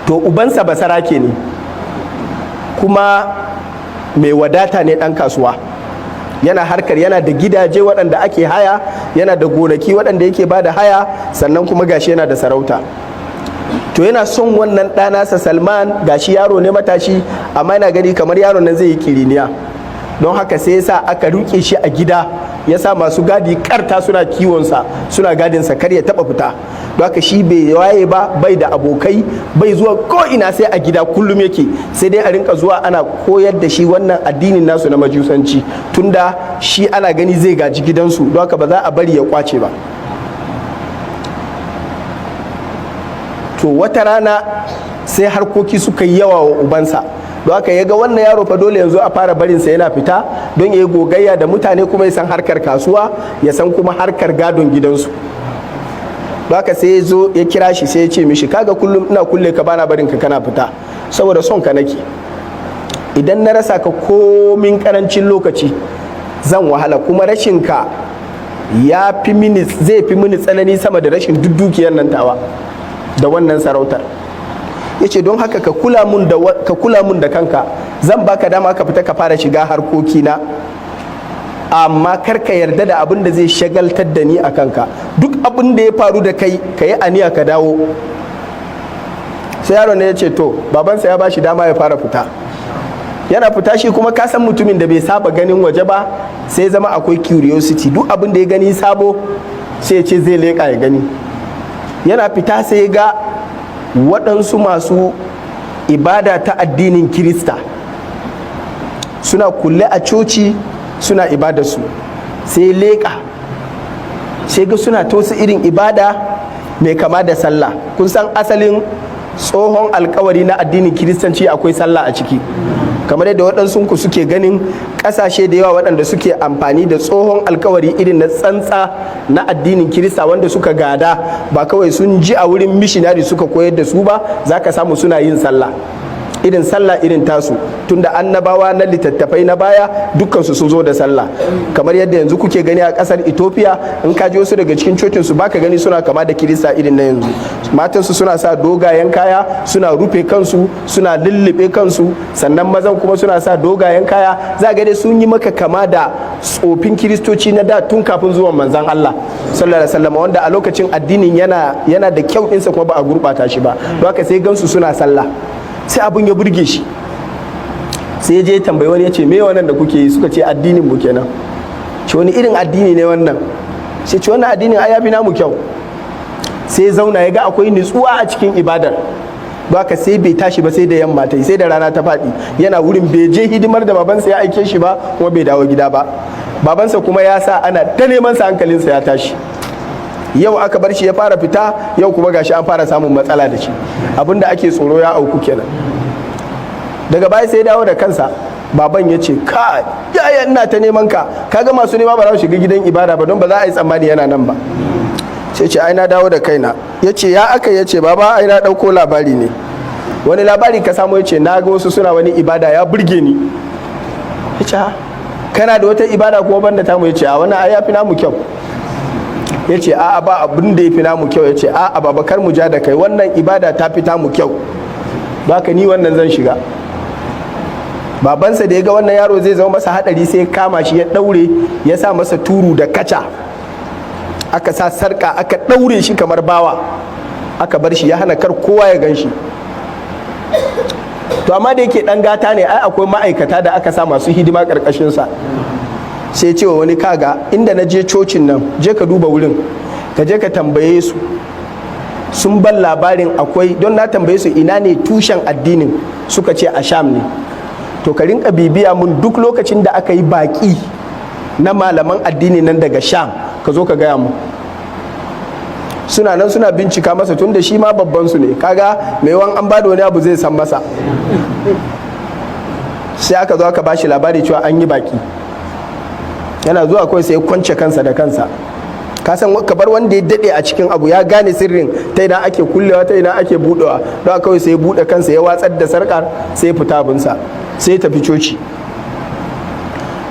To ubansa basarake ne, kuma mai wadata ne, ɗan kasuwa, yana harkar, yana da gidaje waɗanda ake haya, yana da gonaki waɗanda yake ba da haya, sannan kuma gashi yana da sarauta. To yana son wannan ɗanasa Salman. Gashi yaro ne matashi, amma yana gani kamar yaron nan zai yi kiriniya. Don haka sai yasa aka riƙe shi a gida, ya sa masu gadi karta suna kiwonsa, suna gadinsa kar ya taɓa fita. Don haka shi bai waye ba, bai da abokai, bai zuwa ko ina, sai a gida kullum yake, sai dai a rinka zuwa ana koyar da shi wannan addinin nasu na Majusanci, tunda shi ana gani zai gaji gidansu. Don haka ba za a bari ya kwace ba. To wata rana sai harkoki suka yi yawa wa ubansa. Don haka ya ga wannan yaro fa dole yanzu a fara barinsa yana fita don ya yi gogayya da mutane, kuma ya san harkar kasuwa, ya san kuma harkar gadon gidansu. Don haka sai ya zo ya kira shi, sai ya ce mishi, "Kaga kullum ina kulle ka, bana barin ka kana fita, saboda son ka nake. Idan na rasa ka komin karancin lokaci, zan wahala, kuma rashin ka ya fi mini, zai fi mini tsanani sama da rashin duk dukiyar nan tawa da wannan sarautar." Ya ce, "Don haka ka kula mun da kanka. Zan baka dama ka fita ka fara shiga harkokina, amma kar ka yarda da abin da zai shagaltar da ni a kanka. Duk abin da ya faru da kai, ka yi aniya ka dawo." Sai yaro ne ya ce to. Babansa ya bashi dama ya fara fita. Yana fita, shi kuma ka san mutumin da bai saba ganin waje ba, sai zama akwai curiosity. Duk abin da ya gani sabo, sai ya ce zai leƙa ya gani. Yana fita sai ya ga waɗansu masu ibada ta addinin Kirista suna kulle a coci suna ibadarsu. Sai leƙa, sai ga suna ta wasu irin ibada mai kama da sallah. Kun san asalin tsohon alkawari na addinin Kiristanci akwai sallah a ciki, kamar yadda waɗansu ku suke ganin ƙasashe da yawa waɗanda suke amfani da tsohon alkawari irin na tsantsa na addinin Kirista wanda suka gada, ba kawai sun ji a wurin missionary suka koyar da su ba, za ka samu suna yin sallah, irin sallah irin tasu, tunda annabawa na littattafai na baya dukkansu sun zo da sallah. Kamar yadda yanzu kuke gani a kasar Ethiopia, in ka je wasu daga cikin cocin su, baka gani suna kama da Kirista irin na yanzu. Matansu suna sa dogayen kaya, suna rufe kansu, suna lullube kansu. Sannan mazan kuma suna sa dogayen kaya. Za ga dai sun yi maka kama da tsofin Kiristoci na da tun kafin zuwan Manzan Allah sallallahu alaihi wasallam, wanda a lokacin addinin yana da kyau ɗinsa kuma ba a gurɓata shi ba. Don haka sai gansu suna sallah, sai abin ya burge shi. Sai je tambayi wani, ya ce, "Me wannan da kuke yi?" Suka ce, "Addinin mu kenan." Ce, "Wani irin addini ne wannan?" Sai ce, "Wannan addinin ai yafi namu kyau." Sai zauna, ya ga akwai nutsuwa a cikin ibadar. Haka sai bai tashi ba sai da yamma ta yi, sai da rana ta faɗi yana wurin. Bai je hidimar da babansa ya aike shi ba, kuma bai dawo gida ba. Babansa kuma ya sa ana ta neman sa, hankalinsa ya tashi. Yau aka bar shi ya fara fita, yau kuma gashi an fara samun matsala da shi. Abinda ake tsoro ya auku kenan. Daga baya sai dawo da kansa. Baban ya ce, "Ka yaya, ina ta neman ka. Kaga masu nema ba za su shiga gidan ibada ba, don ba za a yi tsammani yana nan ba." Sai ce, "Ai na dawo da kaina." Ya ce, "Ya aka?" Ya ce, "Baba, ai na ɗauko labari ne." "Wani labari ka samu?" Ya ce, "Na ga wasu suna wani ibada, ya burge ni." Ya ce, "Kana da wata ibada kuma banda tamu?" Ya ce, "A wannan ai ya fi namu kyau." Ya ce, "A'a, ba abin da ya fi namu kyau." Ya ce, "A'a baba, kar mu ja da kai, wannan ibada ta fi tamu kyau. Ba ka ni wannan zan shiga." Babansa da ya ga wannan yaro zai zama masa hadari, sai ya kama shi ya daure, ya sa masa turu da kaca, aka sa sarka, aka daure shi kamar bawa, aka bar shi, ya hana kar kowa ya gan shi. To amma da yake dan gata ne, ai akwai ma'aikata da aka sa masu hidima karkashin sa. Sai ce wa wani, "Kaga inda na je cocin nan, je ka duba wurin, ka je ka tambaye su. Sun ban labarin akwai, don na tambaye su ina ne tushen addinin, suka ce a Sham ne. To ka rinka bibiya mun, duk lokacin da aka yi baki na malaman addini nan daga Sham, ka zo ka gaya mu." Suna nan suna bincika masa, tun da shi ma babban su ne, kaga mai wan an bada wani abu zai san masa. Sai aka zo aka bashi labari cewa an yi baki. Yana zuwa kawai sai ya kwance kansa da kansa. Ka san kabar wanda ya dade a cikin abu ya gane sirrin ta ina ake kullewa, ta ina ake budewa. Don kawai sai ya bude kansa, ya watsar da sarkar, sai ya fita abinsa, sai ya tafi coci.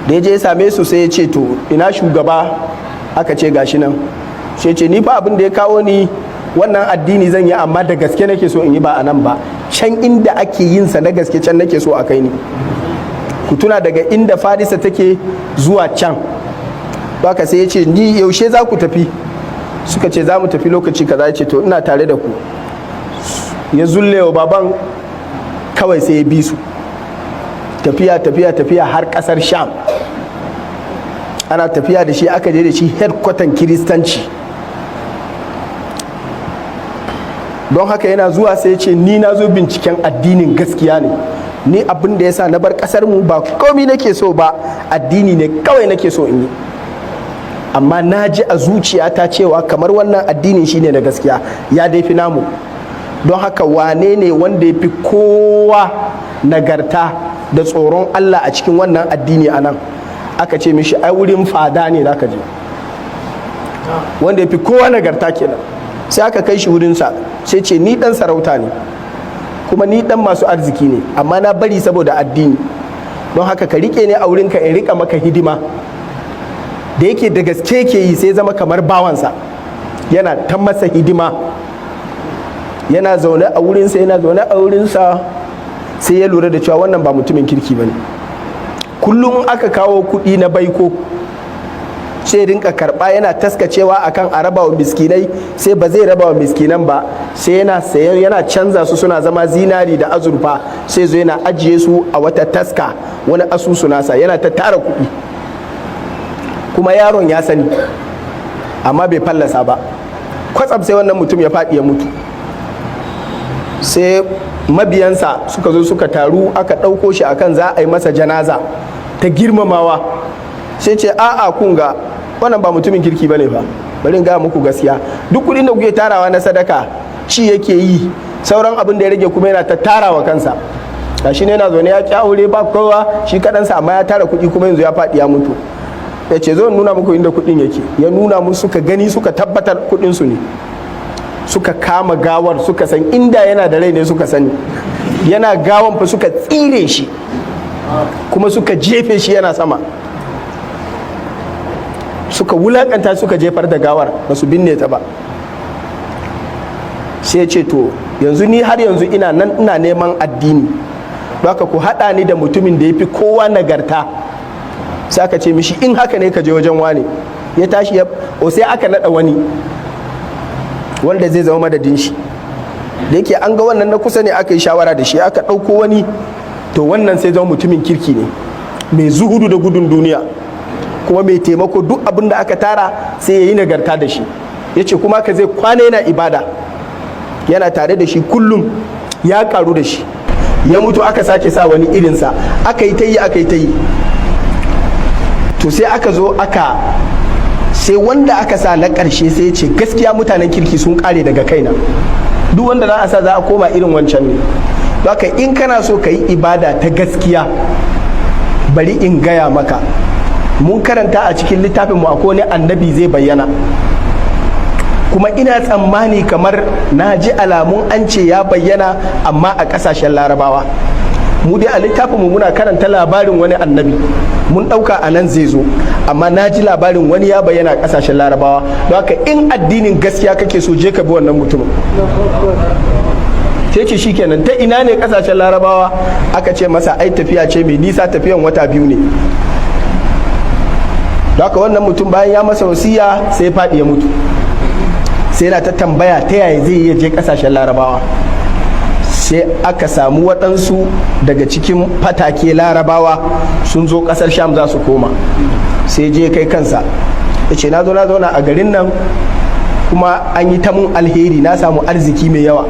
Da ya je ya same su, sai ya ce, "To ina shugaba?" Aka ce, "Gashi nan." Sai ce, "Ni fa abin da ya kawo ni, Wannan addini zan yi, amma da gaske nake so in yi, ba a nan ba, can inda ake yin sa na gaske, can nake so a kai ni. Ku tuna daga inda Farisa take zuwa can baka. Sai ya ce, "Ni yaushe za ku tafi?" Suka ce, "Za mu tafi lokaci kaza." Ya ce, "To, ina tare da ku." Ya zulle wa baban kawai, sai ya bi su. Tafiya, tafiya, tafiya har kasar Sham. Ana tafiya da shi, aka je da shi headquarter Kiristanci. Don haka yana zuwa sai ya ce, "Ni na zo binciken addinin gaskiya ne. Ni abin da ya sa na bar kasar mu ba komi nake so ba, addini ne kawai nake so in yi. Amma na ji a zuciyata cewa kamar wannan addinin shine na gaskiya, ya dai fi namu. Don haka wane ne wanda ya fi kowa nagarta da tsoron Allah a cikin wannan addini a nan?" Aka ce mishi, "Ai wurin fada ne zaka je, wanda ya fi kowa nagarta kenan." Sai aka kai shi wurinsa. Sai ce, "Ni dan sarauta ne, kuma ni dan masu arziki ne, amma na bari saboda addini. Don haka ka rike ne a wurinka in rika maka hidima." Da yake da gaske ke yi, sai zama kamar bawansa, yana ta masa hidima. Yana zaune a wurinsa, yana zaune a wurinsa, sai ya lura da cewa wannan ba mutumin kirki ba ne. Kullum aka kawo kuɗi na baiko, sai rinka karɓa yana taskacewa akan a raba wa miskinai. Sai ba zai raba wa miskinan ba, sai yana sayan, yana canza su suna zama zinari da azurfa, sai zo yana ajiye su a wata taska, wani asusu nasa, yana ta tara kuɗi. Kuma yaron ya sani, amma bai fallasa ba. Kwatsam sai wannan mutum ya faɗi ya mutu. Sai mabiyansa suka zo suka taru, aka ɗauko shi akan za a yi masa janaza ta girmamawa. Sai ce, "A'a, kun ga wannan ba mutumin kirki bane fa. Bari in ga muku gaskiya. Duk kuɗin da kuke tarawa na sadaka, ci yake yi. Sauran abin da ya rage kuma yana ta tarawa kansa. Gashi ne yana zaune, ya ki aure, ba kowa, shi kaɗansa, amma ya tara kuɗi, kuma yanzu ya faɗi ya mutu." Ya ce, "Zo nuna muku inda kuɗin yake." Ya nuna musu, suka gani, suka tabbatar kuɗin su ne. Suka kama gawar, suka san inda yana da rai ne, suka sani yana gawan fa. Suka tsire shi kuma suka jefe shi yana sama, suka wulakanta, suka jefar da gawar, ba su binne ta ba. Sai ya ce, "To, yanzu ni har yanzu ina nan ina neman addini. Haka ku haɗa ni da mutumin da ya fi kowa nagarta." Sai aka ce mishi, "In haka ne, ka je wajen wane." Ya tashi ya o, sai aka naɗa wani wanda zai zama madadin shi. Da yake an ga wannan na kusa ne, aka yi shawara da shi, aka ɗauko wani. To, wannan sai zama mutumin kirki ne, mai zuhudu da gudun duniya, kuma mai taimako. Duk abin da aka tara, sai ya yi nagarta da shi. Ya ce kuma ka zai kwana yana ibada, yana tare da shi kullum, ya karu da shi. Ya mutu, aka sake sa wani irinsa. Aka yi ta yi, aka yi ta yi. To, sai aka zo aka sai wanda aka sa na ƙarshe, sai ya ce, "Gaskiya mutanen kirki sun ƙare daga kaina. Duk wanda za a sa, za a koma irin wancan ne. Haka in kana so ka yi ibada ta gaskiya, bari in gaya maka. Mun karanta a cikin littafin mu akwai wani annabi zai bayyana, kuma ina tsammani kamar na ji alamun an ce ya bayyana, amma a ƙasashen Larabawa. Mu dai a littafin mu muna karanta labarin wani annabi, mun ɗauka a nan zai zo, amma na ji labarin wani ya bayyana a ƙasashen Larabawa. Don haka in addinin gaskiya kake so, je ka bi wannan mutumin." Sai ce, "Shikenan, ta ina ne ƙasashen Larabawa?" Aka ce masa, "Ai tafiya ce mai nisa, tafiyan wata 2 ne." Don haka wannan mutum bayan ya masa wasiya, sai ya faɗi ya mutu. Sai yana ta tambaya ta yaya zai iya je ƙasashen Larabawa. Sai aka samu waɗansu daga cikin fatake Larabawa sun zo ƙasar Sham za su koma. Sai je kai kansa, ya ce, "Na zo na zauna a garin nan, kuma an yi ta mun alheri, na samu arziki mai yawa.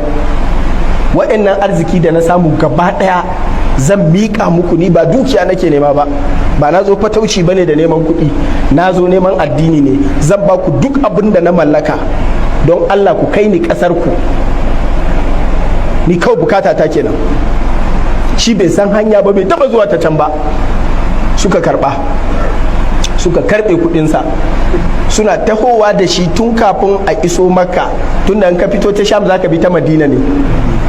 Waɗannan arziki da na samu gaba ɗaya zan miƙa muku. Ni ba dukiya nake nema ba, ba na zo fatauci bane da neman kuɗi, na zo neman addini ne. Zan ba ku duk abin da na mallaka, don Allah ku kai ni ƙasar ku. Ni kawai bukata ta kenan." Shi bai san hanya ba, bai taba zuwa ta can ba. Suka karba, suka karbe kudinsa, suna tahowa da shi. Tun kafin a iso Makka, tun da ka fito ta Sham zaka bi ta Madina ne,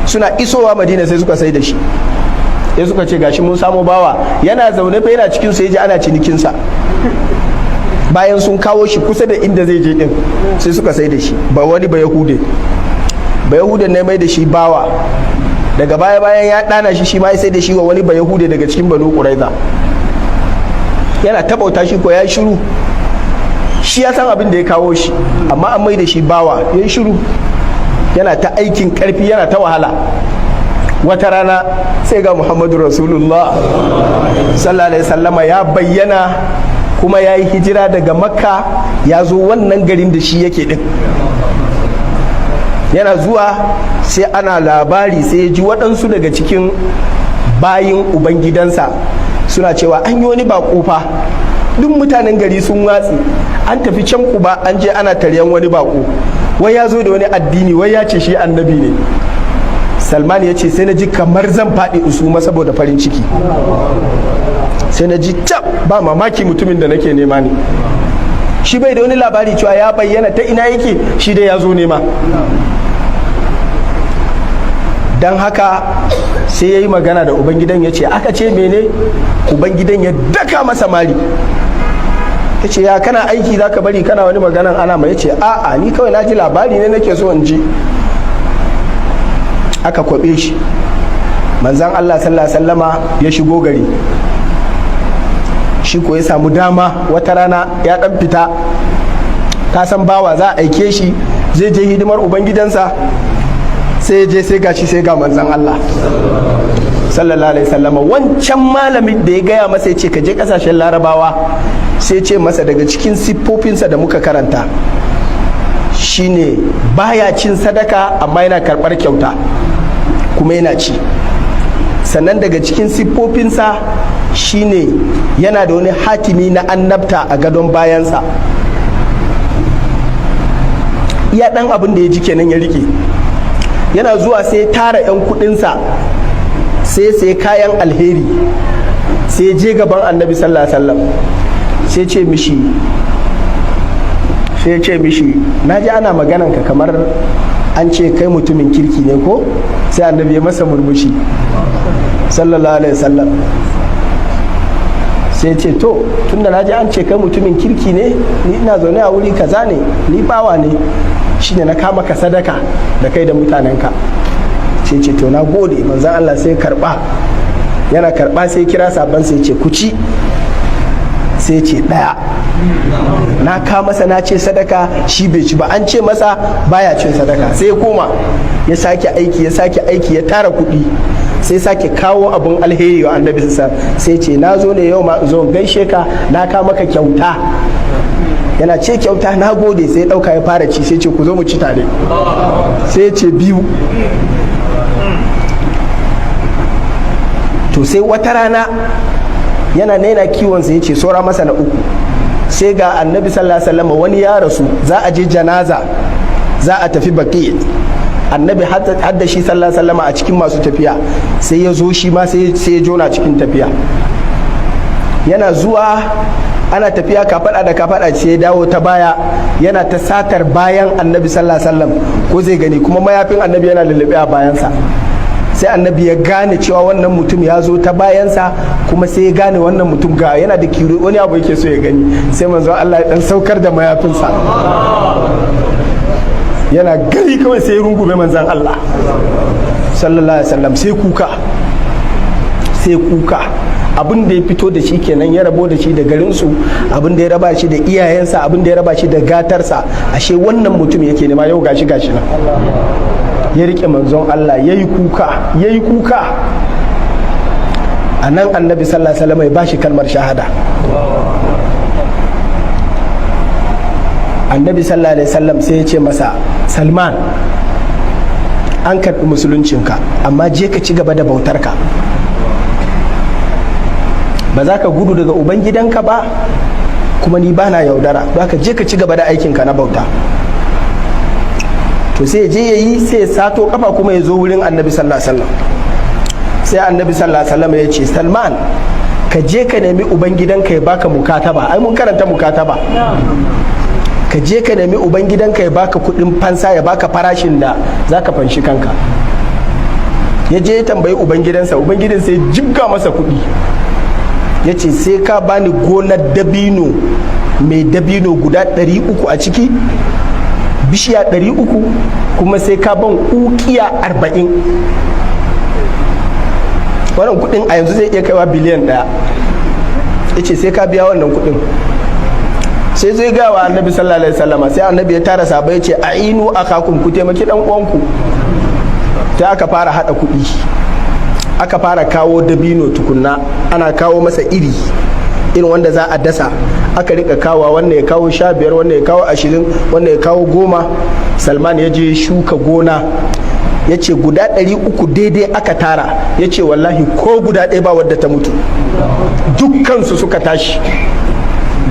suna isowa Madina sai suka sai da shi. Sai suka ce, "Gashi mun samu bawa." Yana zaune fa, yana cikin su, yaji ana cinikinsa. Bayan sun kawo shi kusa da inda zai je din, sai suka sai da shi ba wani ba Yahude. Bayahudan ne mai da shi bawa. Daga baya, bayan ya ɗana shi, shi ma sai da shi wa wani Bayahude daga cikin Banu Ƙuraiza. Yana ta bauta, shi ko ya shiru. Shi ya san abin da ya kawo shi, amma an mai da shi bawa, ya shiru, yana ta aikin karfi, yana ta wahala. Wata rana sai ga Muhammadu Rasulullah sallallahu alaihi sallama ya bayyana, kuma ya yi hijira daga Makka, ya zo wannan garin da shi yake din. Yana zuwa sai ana labari, sai ya ji waɗansu daga cikin bayin ubangidansa suna cewa an yi wani baƙo fa, duk mutanen gari sun watsi, an tafi can Kuba, an je ana taryan wani bako, wai ya zo da wani addini, wai ya ce shi annabi ne. Salman ya ce sai na ji kamar zan faɗi usuma saboda farin ciki. Sai na ji cap, ba mamaki mutumin da nake nema ne. Shi bai da wani labari cewa ya bayyana, ta ina yake, shi dai ya zo nema. Don haka sai ya yi magana da ubangidan, ya ce, "Aka ce mene?" Ubangidan ya daka masa mari, ya ce, "Ya kana aiki za ka bari kana wani maganan ana mai?" Ya ce, "A'a, ni kawai na ji labari ne nake so in ji." Aka kwabe shi. Manzan Allah sallallahu alaihi sallama ya shigo gari. Shi ko ya samu dama, wata rana ya dan fita, ka san bawa za a aike shi, zai je hidimar ubangidansa, sai ya je, sai gashi, sai ga manzan Allah sallallahu alaihi sallama. Wancan malamin da ya gaya masa, ya ce ka je kasashen Larabawa, sai ce masa daga cikin siffofinsa da muka karanta shine baya cin sadaka, amma yana karɓar kyauta kuma yana ci. Sannan daga cikin siffofinsa shine yana da wani hatimi na annabta a gadon bayansa. Iya ɗan abin da ya ji kenan ya rike. Yana zuwa sai tara 'yan kudinsa, sai kayan alheri, sai je gaban Annabi sallallahu alaihi wasallam, sai ce mishi, "Na ji ana maganan ka, kamar an ce kai mutumin kirki ne ko?" Sai Annabi ya masa murmushi sallallahu alaihi wasallam. Sai ce, "To, tunda na ji an ce kai mutumin kirki ne, ni ina zaune a wuri kaza ne, ni bawa ne, shine na kama ka sadaka da kai da mutanenka." Sai ce, "To, na gode." Manzan Allah sai karba. Yana karba sai kira sabon, sai ce, "Ku ci." Sai ce, "Daya na ka masa, na ce sadaka, shi bai ci ba, an ce masa baya cin sadaka." Sai ya koma ya sake aiki, ya sake aiki, ya tara kuɗi, sai sake kawo abun alheri wa Annabi. Sa sai ce, "Na zo ne yau ma zo gaishe ka, na ka maka kyauta." Yana ce, "Kyauta? Na gode." Sai ɗauka ya fara ci, sai ce, "Ku zo mu ci tare." Sai ce, "Biyu." To, sai wata rana yana naina kiwonsa, ya ce saura masa na uku, sai ga Annabi sallallahu alaihi wasallam, wani ya rasu, za a je janaza, za a tafi Baqi. Annabi hadda shi sallallahu alaihi wasallam a cikin masu tafiya. Sai ya zo shi ma, sai ya jona cikin tafiya. Yana zuwa, ana tafiya kafada da kafada, sai ya dawo ta baya, yana ta satar bayan Annabi sallallahu alaihi wasallam ko zai gani, kuma mayafin Annabi yana lullube a bayansa. Sai Annabi ya gane cewa wannan mutum ya zo ta bayansa, kuma sai ya gane wannan mutum ga yana da kiro, wani abu yake so ya gani. Sai manzo Allah ya dan saukar da mayafinsa, yana gani kawai sai ya rungume manzan Allah sallallahu alaihi wasallam, sai kuka, sai kuka. Abin da ya fito da shi kenan, ya rabo da shi da garinsu, abin da ya raba shi da iyayensa, abin da ya raba shi da gatarsa, ashe wannan mutum yake nema. Yau gashi, gashi nan. Ya rike manzon Allah, ya yi kuka, ya yi kuka. A nan Annabi sallallahu alaihi wasallam ya bashi kalmar shahada. Annabi sallallahu alaihi wasallam sai ya ce masa, "Salman, an karɓi musuluncinka, amma je ka ci gaba da bautarka. Ba za ka gudu daga ubangidanka ba, kuma ni ba na yaudara ba. Ka je ka ci gaba da aikinka na bauta." To, sai je ya yi, sai ya sato kafa kuma ya zo wurin Annabi sallallahu alaihi wasallam. Sai Annabi sallallahu alaihi wasallam ya ce, "Salman, ka je ka nemi ubangidanka ya baka mukataba." Ai mun karanta mukataba. "Ka je ka nemi ubangidanka ya baka kudin fansa, ya baka farashin da za ka fanshi kanka." Ya je ya tambayi ubangidansa, ubangidansa ya jibga masa kuɗi, ya ce, "Sai ka bani gonar dabino mai dabino guda 300 a ciki." Bishiya 300, kuma sai ka ban ukiya 40. Wannan kudin a yanzu zai iya kaiwa biliyan 1. Ya ce sai ka biya wannan kudin. Sai zai gaya wa Annabi sallallahu alaihi wasallama. Sai Annabi ya tara sahabbai, ya ce: "أعينوا أخاكم", ku taimaki dan uwanku. Ta aka fara hada kuɗi, aka fara kawo dabino tukunna, ana kawo masa iri, irin wanda za a dasa. Aka rika kawo, wannan ya kawo 15, wannan ya kawo 20, wannan ya kawo 10. Salman ya je shuka gona. Ya ce guda 300 daidai aka tara. Ya ce wallahi ko guda ɗaya ba wadda ta mutu, dukkansu suka tashi,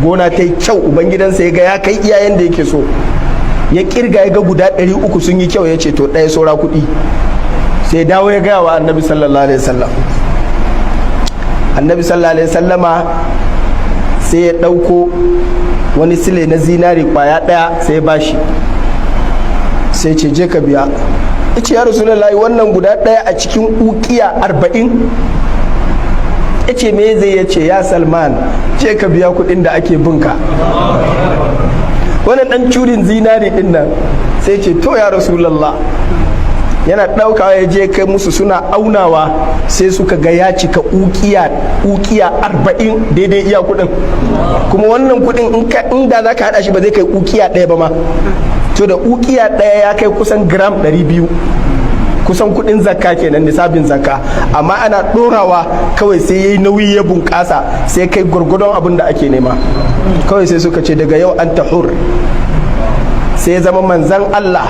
gona ta yi kyau. Ubangidansa ya ga ya kai iyayen da yake so. Ya kirga, ya ga guda 300 sun yi kyau. Ya ce to, ɗaya saura kuɗi. Sai dawo ya gaya wa Annabi sallallahu alaihi wasallam. Annabi sallallahu alaihi wasallama sai ya ɗauko wani sile na zinari kwaya ɗaya, sai ya bashi, sai ce: "Je ka biya." Ya ce: "Ya Rasulullahi, wannan guda ɗaya a cikin ukiya 40?" Ya ce: "Me zai?" Ya ce: "Ya Salman, je ka biya kuɗin da ake binka, wannan ɗan curin zinari ɗin nan." Sai ce: "To, ya Rasulallah." Yana ɗaukawa ya je kai musu, suna aunawa sai suka ga ya cika ukiya 40 daidai iya kuɗin. Kuma wannan kuɗin, in da za ka haɗa shi, ba zai kai ukiya ɗaya ba ma. To, da ukiya ɗaya ya kai kusan gram 200, kusan kuɗin zakka kenan, nisabin zakka. Amma ana ɗorawa kawai sai yayi nauyi, ya bunƙasa, sai kai gwargwadon abin da ake nema. Kawai sai suka ce: "Daga yau أنت حر." Sai ya zama Manzan Allah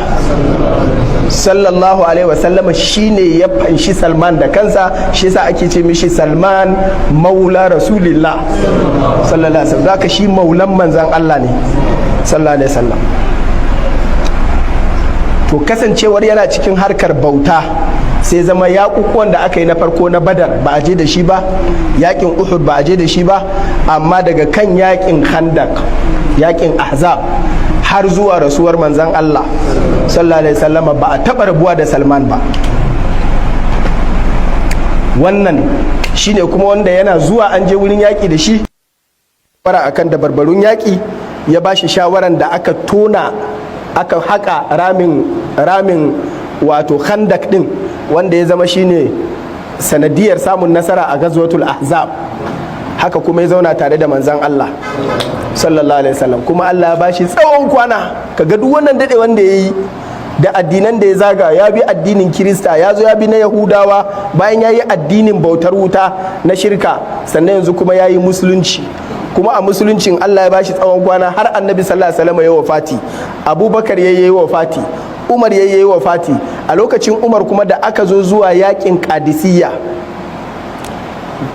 sallallahu alaihi wasallama shine ya fanshi Salman da kansa. Shi yasa ake ce mishi Salman maula Rasulillah sallallahu alaihi wasallam. Haka shi maulan Manzan Allah ne sallallahu alaihi wasallam. To, kasancewar yana cikin harkar bauta, sai zama yaƙuƙuwan da aka yi na farko na Badar ba a je da shi ba, yaƙin Uhud ba a je da shi ba, amma daga kan yaƙin Khandak, yaƙin Ahzab, har zuwa rasuwar Manzan Allah sallallahu alaihi wasallama, ba a taɓa rabuwa da Salman ba. Wannan shine kuma wanda yana zuwa an je wurin yaƙi da shi fara akan dabarbarun yaƙi, ya ba shi shawaran da aka tona, aka haƙa ramin wato Khandak din, wanda ya zama shine sanadiyar samun nasara a Gazwatul Ahzab. Haka kuma ya zauna tare da Manzan Allah sallallahu alaihi wasallam, kuma Allah ya bashi tsawon kwana. Kaga duk wannan dade wanda ya yi da addinan da ya zaga, ya bi addinin Kirista, ya zo ya bi na Yahudawa, bayan ya yi addinin bautar wuta na shirka, sannan yanzu kuma ya yi Musulunci. Kuma a Musuluncin Allah ya bashi tsawon kwana har Annabi sallallahu alaihi wasallam ya wafati, Abubakar ya yi wafati, Umar ya yi wafati. A lokacin Umar kuma da aka zo zuwa yakin Kadisiyya,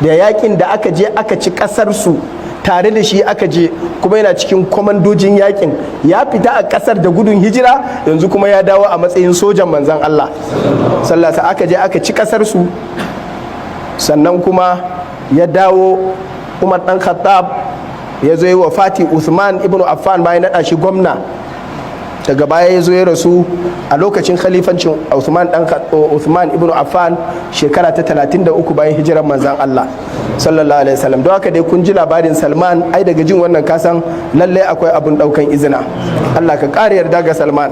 da yakin da aka je aka ci kasar su, tare da shi aka je, kuma yana cikin kwamandojin yakin. Ya fita a kasar da gudun hijira, yanzu kuma ya dawo a matsayin sojan Manzan Allah sallallahu. Aka je aka ci kasar su, sannan kuma ya dawo. Umar dan Khattab ya zo yi wafati, Uthman ibn Affan bayan naɗa shi gwamna, daga baya ya zo ya rasu a lokacin khalifancin Uthman ibn Affan, shekara ta 33 bayan hijirar Manzan Allah sallallahu alaihi wasallam. Don haka dai kun ji labarin Salman. Ai daga jin wannan kasan lallai akwai abun daukan izina. Allah ka ƙara yarda ga Salman.